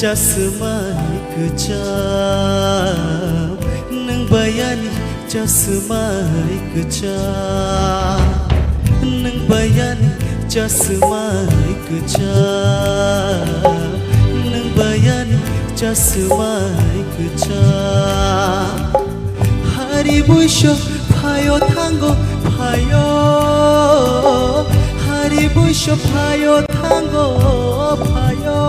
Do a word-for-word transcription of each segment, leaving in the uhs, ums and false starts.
Chasmai kwcham, nwng bayani chasmai kwcham, nwng bayani chasmai kwcham, nwng bayani chasmai kwcham. Hari buiso phaio thango phaio, hari buiso phaio thango phaio.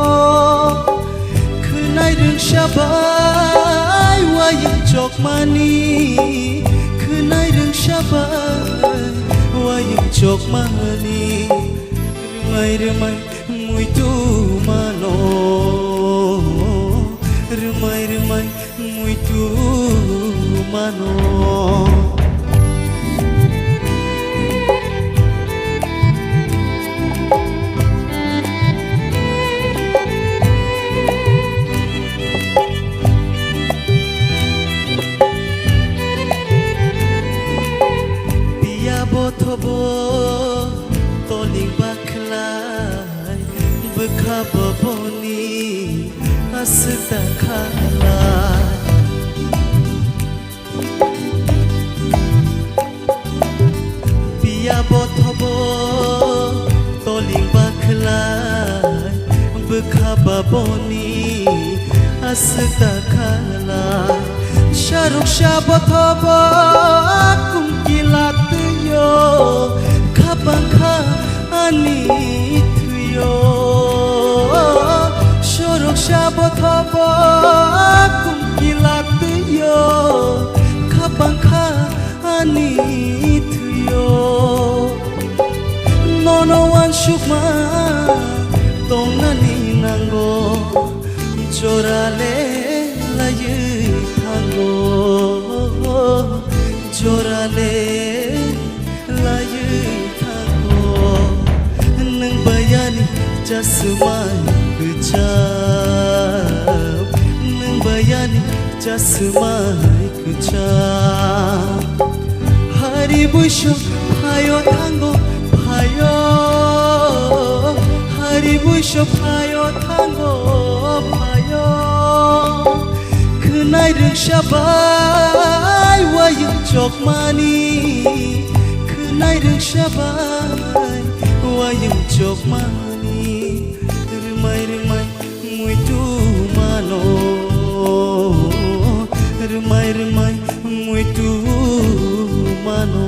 Khwnai rwngsa bai wayung chokmani, khwnai rwngsa bai wayung chokmani. Rwmai rwmai muitu mano, rwmai rwmai muitu mano. Piya bothobo toling bakhlai, bwkha boboni aswk da khalai. Piya bothobo toling bakhlai, bwkha baboni aswk da khalai. Saruksa bothobo kumkila twiyo, khapang kha ani thwiyo. Saruksa bothobo kumkila twiyo, khapang kha ani thwiyo. Nono wansukma tongnani nango, jorale laiwi thango, jorale laiwi thango. Nwng bayani chasmai kwcham, nwng bayani chasmai kwcham. Hari buiso phaio thango phaio, hari buiso phaio thango phaio. Khwnai rwngsa bai wayung chokmani, khwnai rwngsa bai wayung chokmani. Rwmai rwmai muitu mano, rwmai rwmai muitu mano.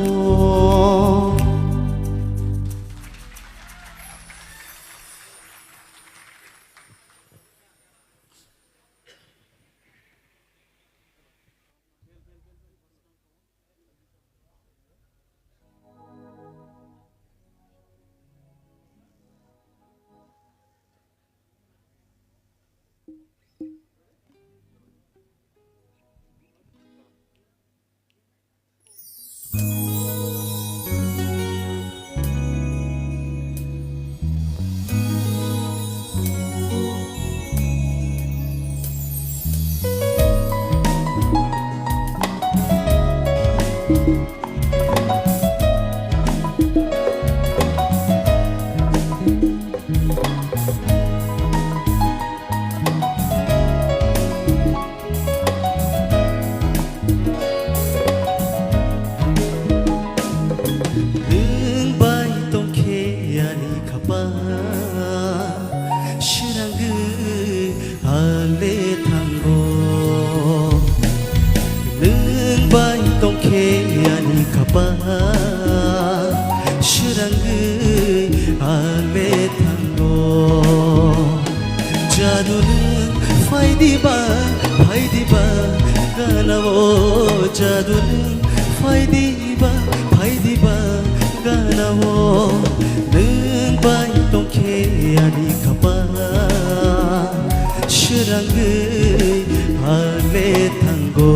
Nwng bai tongkhe ani khapang, srangwi ale thango. Nwng bai tongkhe ani khapang, srangwi ale thango. Jadu nwng phai diba, phai diba gana o, jadu nwng phai diba, phai diba gana o. Nwng bai tongkhe ani khapang, srangwi ale thango.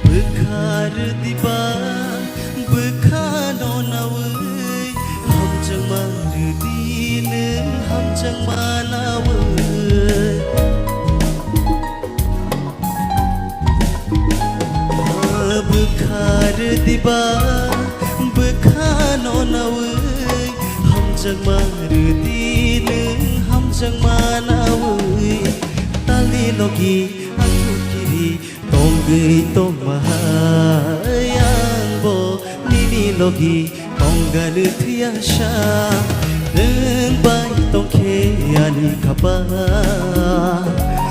Bwkha rwdiba, bwkha no na Bwkha rwdiba, bwkha no nawi, hamjakma rwdi nwng hamjakma nawi, talni logi ang kiri tongwi tongma hai ang bo nini logi tongganw thwiya sa, nwng bai tongkhe ani khapang,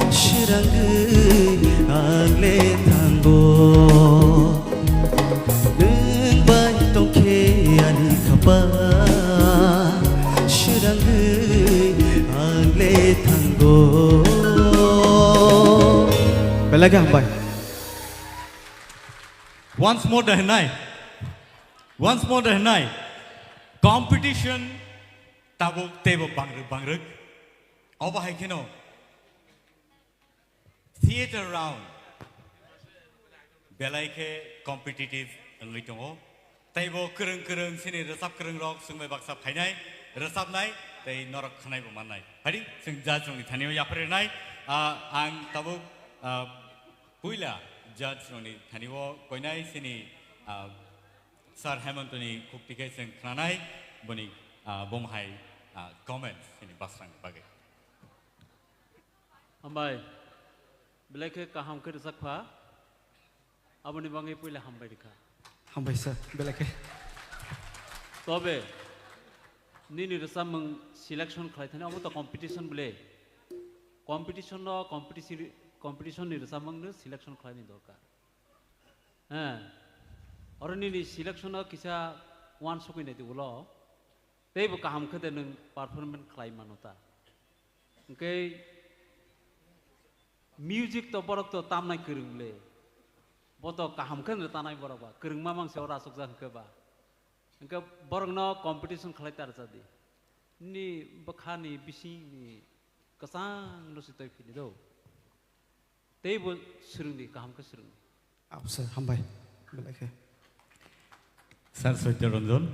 swrangwi ang le thango. Nwng bai tongkhe ani khapang, swrangwi ang le thango. Belai khe hambai. Once more da hwnai. Once more da hwnai. Competition tabuk teibo bangrwk bangrwk. Obo hai kheno theater round belai khe competitive wngwi tongo. Teibo kwrwng kwrwng chini rwchap kwrwng rok chwngbai baksa phainai, rwchapnai tei norok khwnaibo mannai. Phadi chwng judge rokni thani o yapharwi rwnai. Ah, ang tabuk, ah, puila judge rokni thani o koinai chini, ah, Sir Hemantoni khukti khe chwng khnanai, boni, ah, bomo hai, ah, comments chini Basrangni bagwi. Hambai, belai khe kaham khe rwchap kha. Aboni bagwi puila hambai rwkha. Hambai sir, belai khe. Tobe, nini rwchapmung selection khlai thani, omo to competition bwle. Competition no, competition, competition ni rwchapmung no selection khlai ni dorkar. He. Oro nini selection no kisa uansukwi nai di ulo. Teibo kaham khe de nwng performance khlai mano ta. Hwnkhe music to borok to tamnai kwrwng le. Bo to kaham khe no tanai borok ba. Kwrwngma mang se oro aswk jak hwnkhe ba. Hwnkhe borokno competition khlai ta rwchadi. Nini bwkhani bisingni kwchangno se twi phini do. Teibo swrwngdi, kaham khe swrwngdi. Aw, sir, hambai. Belai khe. Sir Satya Ranjan.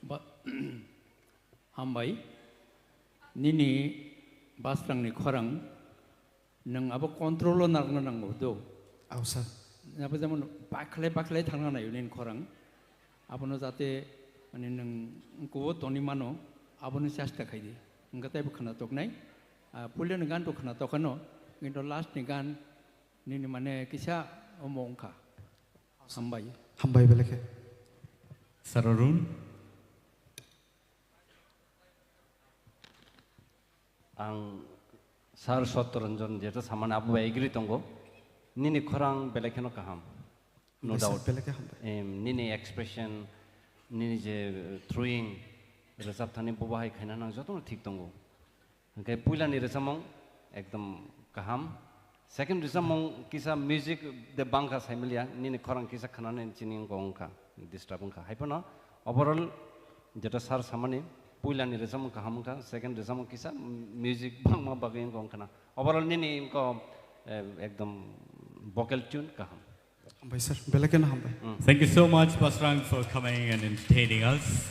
Ba-, hambai. Nini Basrangni khorang nwng abo control o narwkna nango do. Aw, sir. Abo jemon bakhlai bakhlai thangna naio nini khorang. Abono jate, mane, nwng kubo toni mano, abono chesta khai di. Hwnkhe teibo khwnatok nai. Ah, puilani gan to khwnatok ano, kintu last ni gan nini, mane, kisa omo wngkha. Hambai. Hambai belai khe. Sir Arun. Ang Sir Satya Ranjan jeto samani abo bai agree tongo. Nini khorang belai kheno kaham. No doubt. Belai khe hambai. Em, nini expression, nini je, uh, throwing, rwchap thani bobo hai khaina nang jotono thik tongo. Hwnkhe puilani rwchapmung ekdom kaham. Second rwchapmung kisa music de bangkha saimiliya, nini khorang kisa khwnani chini wngkha, wngkha, disturb wngkha. Haiphano overall jeto sir samani, puilani rwchapmung kaham wngkha, second rwchapmung kisa music bangma bagwi wngkha, wngkha na. Overall nini wngkha, eh, ekdom vocal tune kaham. Hambai sir, belai kheno hambai. Mm. Thank you so much, Basrang, for coming and entertaining us.